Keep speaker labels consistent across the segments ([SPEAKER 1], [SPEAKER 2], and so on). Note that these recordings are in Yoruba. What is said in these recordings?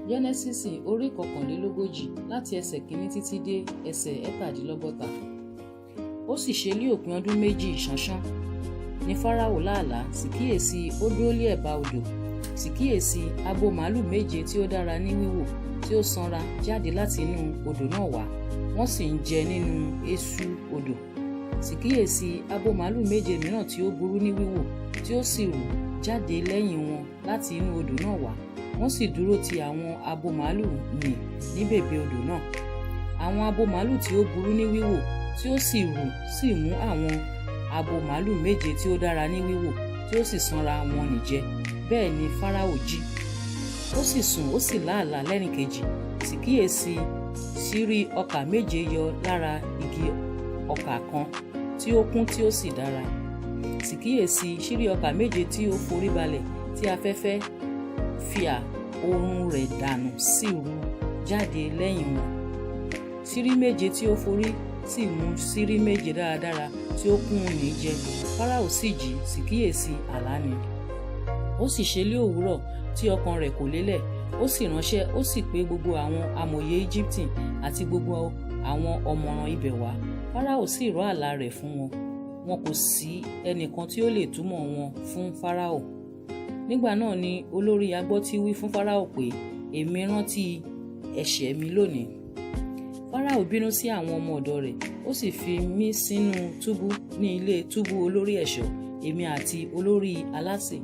[SPEAKER 1] Jẹ́nẹ́sísì orí 41 láti ẹsẹ̀ 1 títí dé ẹsẹ̀ 67. Ó sì ṣe ní òpin ọdún 2 ṣánṣán ní Fáráò lá àlá, sì kíyèsí, ó dúró lé ẹ̀bá odò. Sì kíyèsí, abo màlúù méje tí ó dára ní wíwò, tí ó sanra, jáde láti inú odò náà wá, wọ́n sì ń jẹ nínú eṣú odò. Sì kíyèsí, abo màlúù méje mìíràn tí ó burú ní wíwò, tí ó sì rù, jáde lẹ́yìn wọn láti inú odò náà wá, wọ́n sì dúró ti àwọn abo màlúù nì ní bèbè odò náà. Àwọn abo màlúù tí ó burú ní wíwò, tí ó sì rù, sì mú àwọn abo màlúù méje tí ó dára ní wíwò, tí ó sì sanra wọn nì jẹ. Bẹ́ẹ̀ ni Fáráò jí. Ó sì sùn, ó sì lá àlá lẹ́nìkejì. Sì kíyèsí, ṣírí ọkà méje yọ lára igi ọkà kan tí ó kún, tí ó sì dára. Sì kíyèsí, ṣírí ọkà méje tí ó forí balẹ̀, tí afẹ́fẹ́ fìà oòrùn rẹ̀ dànù, sì rú jáde lẹ́yìn wọn. Ṣírí méje tí ó forí sì mú ṣírí méje dáradára tí ó kún ní jẹ. Fáráò sì jí, sì kíyèsí, àlá ni. Ó sì ṣe lé òwúrọ̀ tí ọkàn rẹ̀ kò lélẹ̀, ó sì ránṣẹ́, ó sì pè gbogbo àwọn amòye Íjíbítì àti gbogbo àwọn ọ̀mọ̀ràn ibẹ̀ wá. Fáráò sì rọ́ àlá rẹ̀ fún wọn. Wọn kò sí ẹnìkan tí ó lè túmọ̀ wọn fún Fáráò. Nígbà náà ni olórí agbọ́tí wí fún Fáráò pé, "Èmi rántí ẹ̀ṣẹ̀ mi lónìí." Fáráò bínú sí àwọn ọmọ ọ̀dọ̀ rẹ̀, ó sì fi mí sínú túbú ní ilé túbú olórí ẹ̀ṣọ́, èmi àti olórí alásè.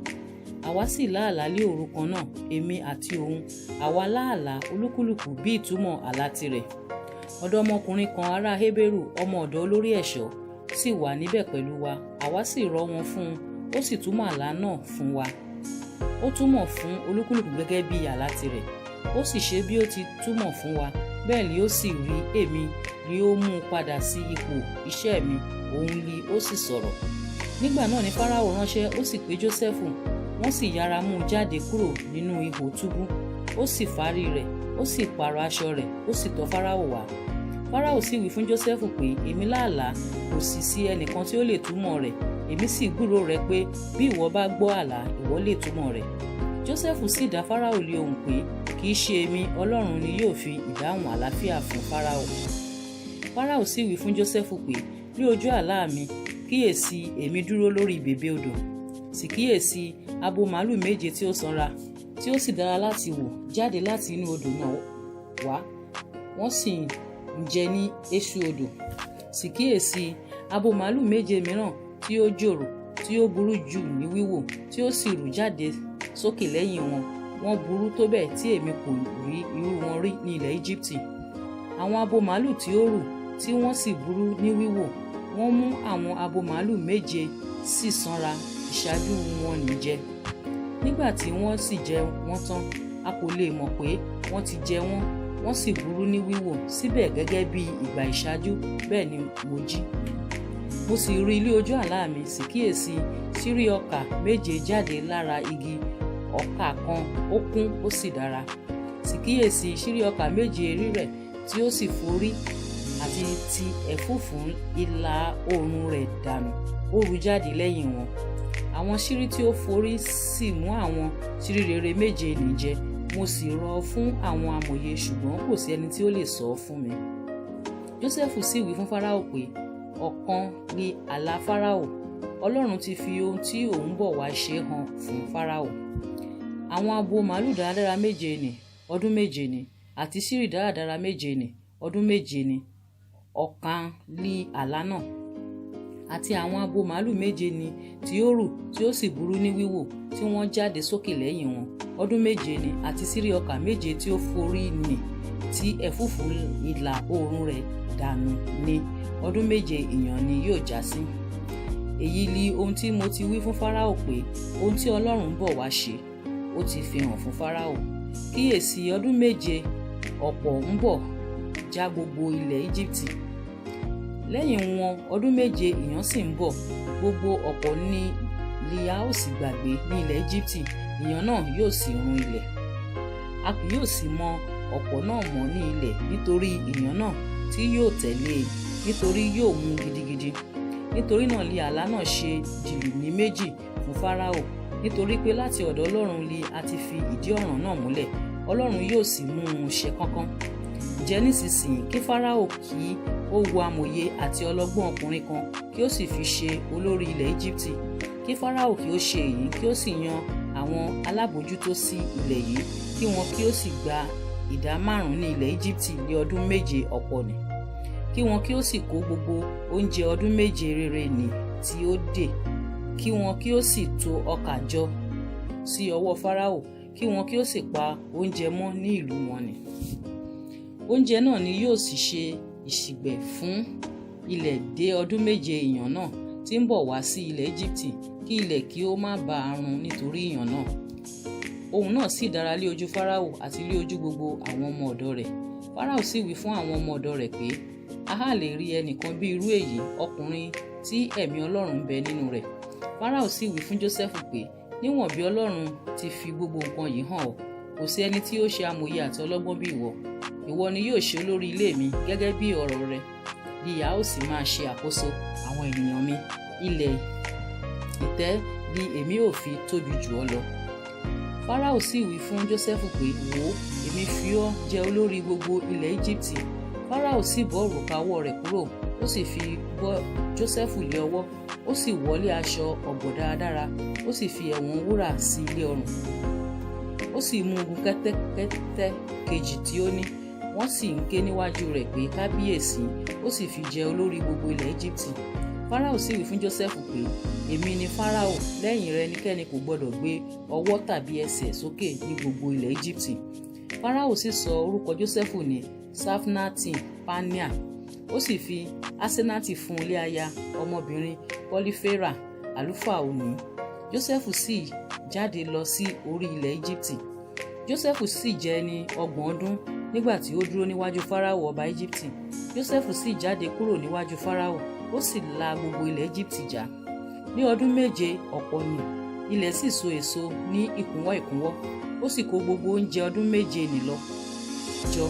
[SPEAKER 1] Àwa sì lá àlá lé òru kan náà, èmi àti òun, àwa lá àlá, olúkúlùkù bí ìtumọ̀ àlá tirẹ̀. Ọ̀dọ́mọkùnrin kan, ará Hébérù, ọmọ ọ̀dọ̀ olórí ẹ̀ṣọ́, sì wà níbẹ̀ pẹ̀lú wa. Àwa sì rọ́ wọn fún un, ó sì túmọ̀ àlá náà fún wa. Ó túmọ̀ fún olúkúlùkù gẹ́gẹ́ bí àlá tirẹ̀. Ó sì ṣe bí ó ti túmọ̀ fún wa, bẹ́ẹ̀ ni ó sì rí. Èmi ni ó mú un padà sí ipò iṣẹ́ mi, òun ni ó sì sọ̀rọ̀. Nígbà náà ni Fáráò ránṣẹ́, ó sì pè Jósẹ́fù. Wọ́n sì yára mú un jáde kúrò nínú ihò túbú. Ó sì fárí rẹ̀, ó sì pààrọ̀ aṣọ rẹ̀, ó sì tọ̀ Fáráò wá. Fáráò sì wí fún Jósẹ́fù pé, "Èmi lá àlá, kò sì sí ẹnìkan tí ó lè túmọ̀ rẹ̀. Èmi sì gbúròó rẹ pé bí ìwọ bá gbọ́ àlá, ìwọ lè túmọ̀ rẹ̀." Jósẹ́fù sì dá Fáráò lé ohùn pé, "Kì í ṣe èmi, Ọlọ́run ni yóò fi ìdáhùn àlàáfíà fún Fáráò." Fáráò sì wí fún Jósẹ́fù pé, "Ní ojú àlá mi, kíyèsí, èmi dúró lórí bèbè odò. Sì kíyèsí, abo màlúù méje tí ó sanra, tí ó sì dára láti wò, jáde láti inú odò náà wá, wọ́n sì ń jẹ ní eṣú odò. Sì kíyèsí, abo màlúù méje mìíràn tí ó jòrò, tí ó burú jù ní wíwò, tí ó sì rú jáde sókè lẹ́yìn wọn. Wọ́n burú tó bẹ́ẹ̀ tí èmi kò rí irú wọn rí ní ilẹ̀ Íjíbítì. Àwọn abo màlúù tí ó rù, tí wọ́n sì burú ní wíwò, wọ́n mú àwọn abo màlúù méje sì sanra ìṣáájú wọn ní jẹ. Nígbà tí wọ́n sì jẹ wọ́n tán, a kò lè mọ̀ pé wọ́n ti jẹ wọ́n. Wọ́n sì burú ní wíwò síbẹ̀ gẹ́gẹ́ bí ìgbà ìṣáájú. Bẹ́ẹ̀ ni mo jí. Mo sì rí ilé ojú àlá mi, sì kíyèsí, ṣírí ọkà méje jáde lára igi ọkà kan, ó kún, ó sì dára. Sì kíyèsí, ṣírí ọkà méje rírẹ̀, tí ó sì forí àti ti ẹ̀fúùfù ìlà oòrùn rẹ̀ dànù, ó ru jáde lẹ́yìn wọn. Àwọn ṣírí tí ó forí sì mú àwọn ṣírí rere méje nì jẹ. Mo sì rọ̀ fún àwọn amòye, ṣùgbọ́n kò sí ẹni tí ó lè sọ fún mi." Jósẹ́fù sì wí fún Fáráò pé, "Ọ̀kan ni àlá Fáráò. Ọlọ́run ti fi ohun tí òun bọ̀ wá ṣe hàn fún Fáráò. Àwọn abo màlúù dáradára méje nì, ọdún 7 ni, àti ṣírí dáradára méje nì, ọdún 7 ni. Ọ̀kan li àlá náà. Àti àwọn abo màlúù méje ni tí ó rù, tí ó sì burú ní wíwò, tí wọ́n jáde sókè lẹ́yìn wọn, ọdún 7 ni, àti ṣírí ọkà méje tí ó forí nì, tí ẹ̀fúùfù ìlà oòrùn rẹ̀ dànù ní, ọdún 7 ìyàn ni yóò já sí. Èyí li ohun tí mo ti wí fún Fáráò pé ohun tí Ọlọ́run ń bọ̀ wá ṣe, ó ti fi hàn fún Fáráò. Kíyèsí, ọdún 7 ọ̀pọ̀ ń bọ̀ já gbogbo ilẹ̀ Íjíbítì. Lẹ́yìn wọn, ọdún 7 ìyàn sì ń bọ̀. Gbogbo ọ̀pọ̀ ní li a ó sì gbàgbé ní ilẹ̀ Íjíbítì, ìyàn náà yóò sì run ilẹ̀. A kì yóò sì mọ ọ̀pọ̀ náà mọ́ ní ilẹ̀ nítorí ìyàn náà tí yóò tẹ̀lé e, nítorí yóò mú gidigidi." Nítorí náà li àlá náà ṣe dìlù ní méjì fún Fáráò, nítorí pé láti ọ̀dọ̀ Ọlọ́run li a ti fi ìdí ọ̀ràn náà múlẹ̀. Ọlọ́run yóò sì mú un ṣẹ kánkán. Ǹjẹ́ nísinsìnyí, kí Fáráò kí ó wo amòye àti ọlọ́gbọ́n ọkùnrin kan, kí ó sì fi ṣe olórí ilẹ̀ Íjíbítì. Kí Fáráò kí ó ṣe èyí, kí ó sì yan àwọn alábòójútó sí ilẹ̀ yìí, kí wọn kí ó sì gba ìdá márùn-ún ní ilẹ̀ Íjíbítì ní ọdún 7 ọ̀pọ̀ nì, kí wọn kí ó sì kó gbogbo oúnjẹ ọdún 7 rere nì tí ó dé, kí wọn kí ó sì tò ọkà jọ sí ọwọ́ Fáráò, kí wọn kí ó sì pa oúnjẹ mọ́ ní ìlú wọn nì. Oúnjẹ náà ni yóò sì ṣe ìsìgbè fún ilẹ̀ dé ọdún 7 ìyàn náà tí ń bọ̀ wá sí ilẹ̀ Íjíbítì, kí ilẹ̀ kí ó má bàa run nítorí ìyàn náà. Ohun náà sì dára lé ojú Fáráò àti lé ojú gbogbo àwọn ọmọ ọ̀dọ̀ rẹ̀. Fáráò sì wí fún àwọn ọmọ ọ̀dọ̀ rẹ̀ pé, a ha lè rí ẹnìkan bí irú èyí, ọkùnrin tí ẹ̀mí Ọlọ́run ń bẹ nínú rẹ̀. Fáráò sì wí fún Jósẹ́fù pé, níwọ̀n bí Ọlọ́run ti fi gbogbo nǹkan yìí hàn ọ́, kò sí ẹni tí ó ṣe amòye àti ọlọ́gbọ́n bí ìwọ. Ìwọ ni yóò ṣe olórí ilé mi gẹ́gẹ́ bí ọ̀rọ̀ rẹ, bí a ó sì máa ṣe àkóso àwọn ènìyàn mi. Ilẹ̀ ìtẹ́ ni èmi ò fi tóbi jù ọ́ lọ. Fáráò sì wí fún Jósẹ́fù pé, wò ó, èmi fi ọ́ jẹ olórí gbogbo ilẹ̀ Íjíbítì. Fáráò sì bọ́ òrùka ọwọ́ rẹ̀ kúrò, ó sì fi bọ́ Jósẹ́fù lé ọwọ́, ó sì wọlé aṣọ ọ̀gbọ̀ dáradára, ó sì fi ẹ̀wọ̀n wúrà sí ilé ọrùn. Ó sì mú ogun kẹ́tẹ́kẹ́tẹ́ kejì tí ó ní, wọ́n sì ń ké níwájú rẹ̀ pé, kábíyèsí, ó sì fi jẹ olórí gbogbo ilẹ̀ Íjíbítì. Fáráò sì wí fún Jósẹ́fù pé, èmi ni Fáráò, lẹ́yìn rẹ ẹnikẹ́ni kò gbọdọ̀ gbé ọwọ́ tàbí ẹsẹ̀ sókè ní gbogbo ilẹ̀ Íjíbítì. Fáráò sì sọ orúkọ Jósẹ́fù ní Safnati Pania, ó sì fi Asenati fún ilé aya ọmọbìnrin Pọlíférà àlùfáà Òní. Jósẹ́fù sì jáde lọ sí orí ilẹ̀ Íjíbítì. Jósẹ́fù sì jẹ́ ẹni 30 ọdún nígbà tí ó dúró níwájú Fáráò ọba Íjíbítì. Jósẹ́fù sì jáde kúrò níwájú Fáráò, ó sì la gbogbo ilẹ̀ Íjíbítì já. Ní ọdún 7 ọ̀pọ̀ nì, ilẹ̀ sì so èso ní ìkúnwọ́ ìkúnwọ́, ó sì kó gbogbo oúnjẹ ọdún 7 nì lọ jọ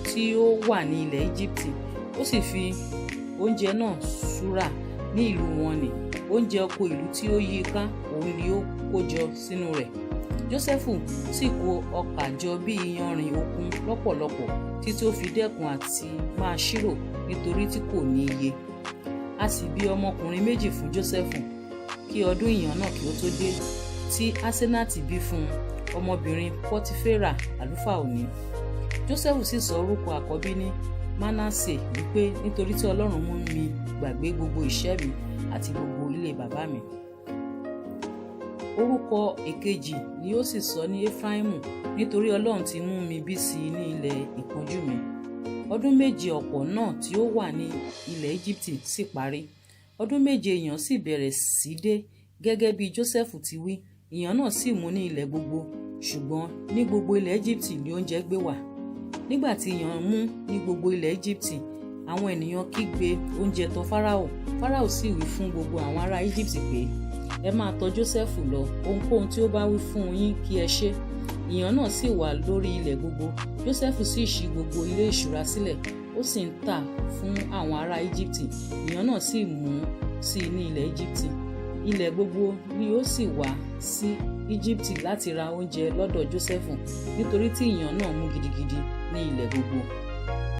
[SPEAKER 1] tí ó wà ní ilẹ̀ Íjíbítì. Ó sì fi oúnjẹ náà ṣúra ní ìlú wọn nì, oúnjẹ oko ìlú tí ó yí ká òun ni ó kó jọ sínú rẹ̀. Jósẹ́fù sì kó ọkà jọ bí iyanrìn òkun lọ́pọ̀lọpọ̀ títí ó fi dẹ́kun àti máa ṣírò, nítorí tí kò ní iye. A sì bí ọmọkùnrin 2 fún Jósẹ́fù kí ọdún ìyàn náà kí ó tó dé, tí Asenati bí fún ọmọbìnrin Pọtiférà àlùfáà Òní. Jósẹ́fù sì sọ orúkọ àkọ́bí ní Mánásè, wípé, nítorí tí Ọlọ́run mú mi gbàgbé gbogbo ìṣẹ́ mi àti gbogbo ilé bàbá mi. Orúkọ èkejì ni ó sì sọ ní Efraimu, nítorí Ọlọ́run ti mú mi bí sí ní ilẹ̀ ìpọ́njú mi. Ọdún 7 ọ̀pọ̀ náà tí ó wà ní ilẹ̀ Íjíbítì sì parí. Ọdún 7 ìyàn sì bẹ̀rẹ̀ sí dé gẹ́gẹ́ bí Jósẹ́fù ti wí. Ìyàn náà sì mú ní ilẹ̀ gbogbo, ṣùgbọ́n ní gbogbo ilẹ̀ Íjíbítì ni oúnjẹ gbé wà. Nígbà tí ìyàn mú ní gbogbo ilẹ̀ Íjíbítì, àwọn ènìyàn kígbe oúnjẹ tọ̀ Fáráò. Fáráò sì wí fún gbogbo àwọn ará Íjíbítì pé, ẹ máa tọ̀ Jósẹ́fù lọ, ohunkóhun tí ó bá wí fún yín kí ẹ ṣe. Ìyàn náà sì wà lórí ilẹ̀ gbogbo. Jósẹ́fù sì ṣí gbogbo ilé ìṣúra sílẹ̀, ó sì ń tà fún àwọn ará Íjíbítì. Ìyàn náà sì mú sí ní ilẹ̀ Íjíbítì. Ilẹ̀ gbogbo ni ó sì wá sí Íjíbítì láti ra oúnjẹ lọ́dọ̀ Jósẹ́fù, nítorí tí ìyàn náà mú gidigidi ní ilẹ̀ gbogbo.